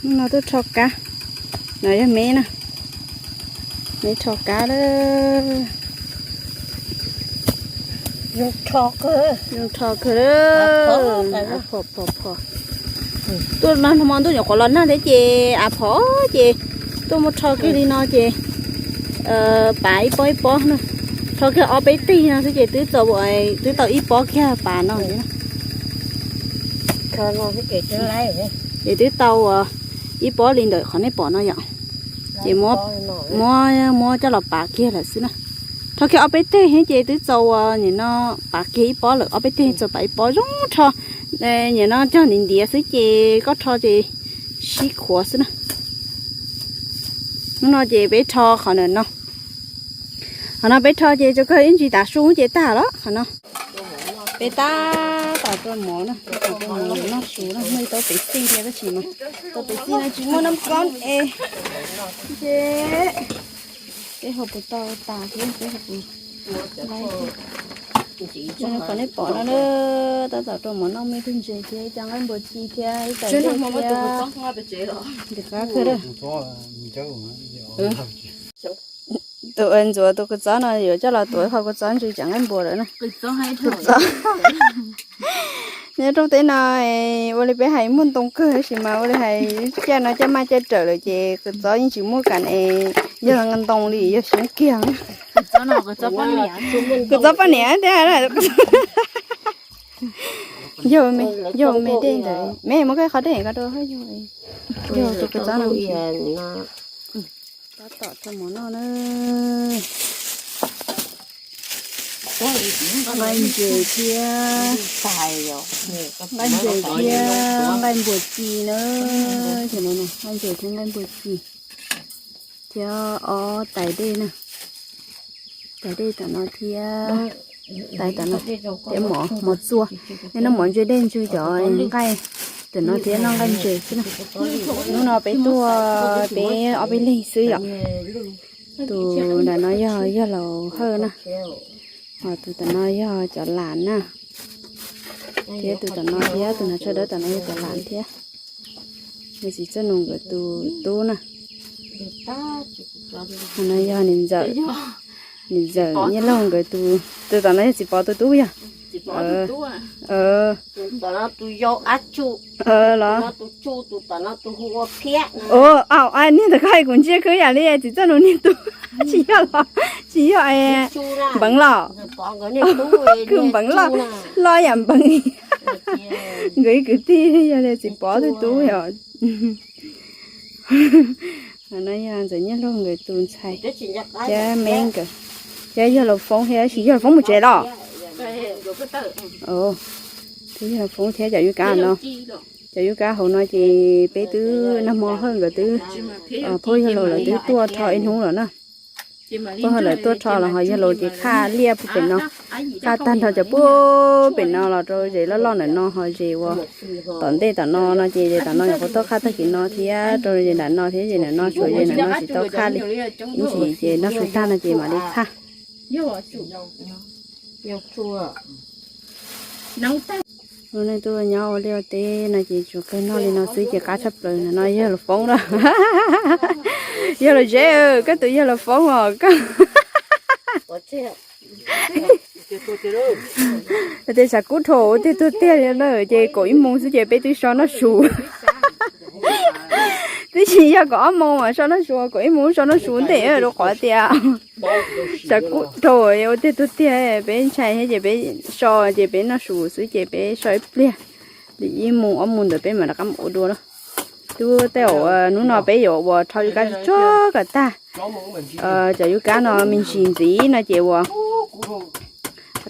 No tuaj rho kab, no yog me na, me rho kab lawm. Zoo rho kawg lawm. Phom phom phom. Tuaj no hmo ntuj nyuam qhuav los nag thiab ces av phom ces tuaj mus rho kiag li no ces pav ib pob ib pob no, rho kiag ob peb teg no xwb ces twb txaus, twb tau ib pob kiag pav no. Ces twb tau ib pob li ntawm qhov nej pom no yom. Ces muab, muab coj los pav kiag lawm xwb na. Rho kiag ob peb teg ces twb txaus ua nim no pav kiag ib pob lawm, ob peb teg txaus pav ib pob zoo rho. Nim no cog ntiav ntiav xwb ces koj rho ces sib khuav xwb na. Hnub no ces peb rho qhov ntawm no. Qhov no peb rho ces tsuas kawg ib ntsis tav su ces tag los qhov no. Peb tab tom rau mov na, tab tom rau mov noj su na, muaj ib tau pev xij thiab tab sis mas tau pev xij no tsis muaj noj koob es ces peb hau puas tau tas thiab peb hau puas laib thiab. Qhov nej pom no na, tab tom rau mov noj, muaj ib tug ntses thiab ib co nqaij npua ci thiab ib co dej thiab. Ntim qab kawg. Tus ntxuav tus kua txob no yuav coj los tuav qhov kua txob ntsis cov nqaij npua lawm na. Nyob rooj teb no ua li peb hais muaj ntoo kawg tab sis mas ua li hais caij no caij maj caij rawm lawm ces kua txob yeej tsis muaj kam es yog ntoo li, yog xyoob kiag. Kua txob poj niam thiab. Yog me, yog me dej ntawd me muab koj qhov dej ko rau, yog tus kua txob no. Tab tom rau mov noj na. Nqaij ntses thiab, nqaij ntses thiab nqaij npua ci na. Nqaij ntses thiab nqaij npua ci thiab ob tais dej na. Tais dej tom no thiab, tais tom no thiab mov, mov txua. Nej noj mov ntse dej ntsw cov nqaij tom no thiab noj nqaij ntses xwb na. Hnub no peb tuaj peb ob peb leeg xwb yom. Tus nram no yog yawg laus Hawj na, ho tus tom no yog cov lam na, thiab tus tom no thiab tus hnav tsho dawb tom no yog cov lam thiab. Yog txiv Txawj Nus nkawd tus tub na. Ho no yog niam ntxawm, niam ntxawm Nyiaj Laug nkawd tus, tus tom no yog txiv Pov tus tub yog. Los, niag ntawd koj hais kuv ntsia khwb yam li txiv Txawj Nus niag tub, tsis yog los, tsis yog Npeev los, kwv Npeev los, los yam Npeev. Nkawd ib kwv tij yog li txiv Pov tus tub yom. No yog ntxawm Nyiaj Laug nkawd tus ntxhais thiab me nkawd, thiab yawg laus Foob thiab, tab sis yawg laus Foob mus tsev los. Thiab yawg laus Foob thiab cov yub kab no, cov yub kab hauv no ces peb twb nag hmo Hawj nkawd twb, phauj yawg laus lawv twb tuaj rho ib hnub los na. Phauj Hawj lawv tuaj rho los ho yawg laus ces qhaj liaj pem no, qhaj tag nrho cov pub pem no los rau zes loj loj ntawm no ho zes uas tom ntej tom no no ces zes tom no nyuam qhuav tuaj qhaj tag kis no thiab rau zes nram no thiab zes nram no, tshuav zes nram no tsis tau qhaj li. Ib ntsis ces noj su tag no ces mam li qhaj. Lub neej tuaj nyob ua liaj ua teb no ces tsuas kawg noj li no xwb ces qab tshaj plaws no yawg laus Foob na. Yawg laus Zeb, koj tus yawg laus Foob os koj. Tias tshav kub dhau tiag tuag tiag li na, ces kaum ib moos xwb ces peb twb so noj su. Twb tsis yog kaum ob moos mas so noj su, kaum ib moos so noj su ntev rau qhov tias tshav kub dhau ua tiag tuag tiag, peb ntshai thiab ces peb so ces peb noj su xwb ces peb so ib pliag li ib moos ob moos ntawd peb mam rov qab mus ua dua lawm. Twb tej zaum hnub no peb yuav ua rho yub kab tsuag kom tag. Cov yub kab no me ntsis ntxiv no ces ua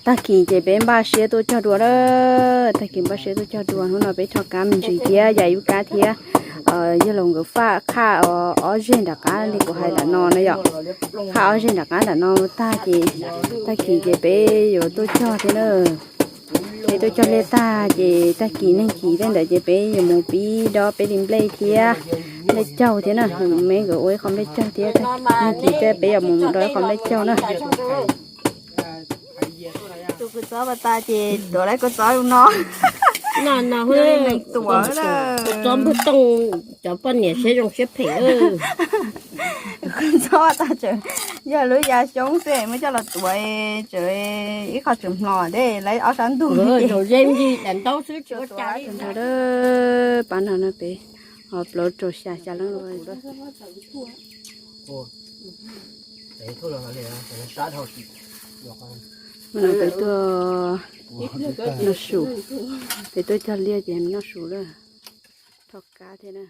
tag kis ces peb npaj siab tuaj cog dua lawm, tag kis npaj siab tuaj cog dua. Hnub no peb rho kab me ntsis thiab ya yub kab thiab. Yawg laus nkawd faj qhaj ob zeg nram qab li kuv hais nram no na yom. Qhaj ob zeg nram qab nram no tag ces tag kis ces peb yuav tuaj cog thiab na. Peb tuaj cog liaj tag ces tag kis neeg kis tej ntawd ces peb yuav mus pib dob peb li nplej thiab nplej caug thiab na. Me nkawd ua ib qho nplej caug thiab, neeg kis tej peb yuav mus dob ib qho nplej caug na. Tus kua txob pas tas ces tuav lawv kua txob no. No no, tuam, txob npug tooj, cov poj niam siab zoo siab phem. Txob tag tseem yog lub ya xyoob xwb muab coj los tuav, tseem ib qho tseem hmo deb, lawv ob sab ntug. Zaum ze ncig daim ntaub xwb tsis ua cas li. Pab no no pem, ho plaub rau xya xya leej. Pem tuaj noj su, pem tuaj cog liaj ces noj su lawm. Rho kab thiab na.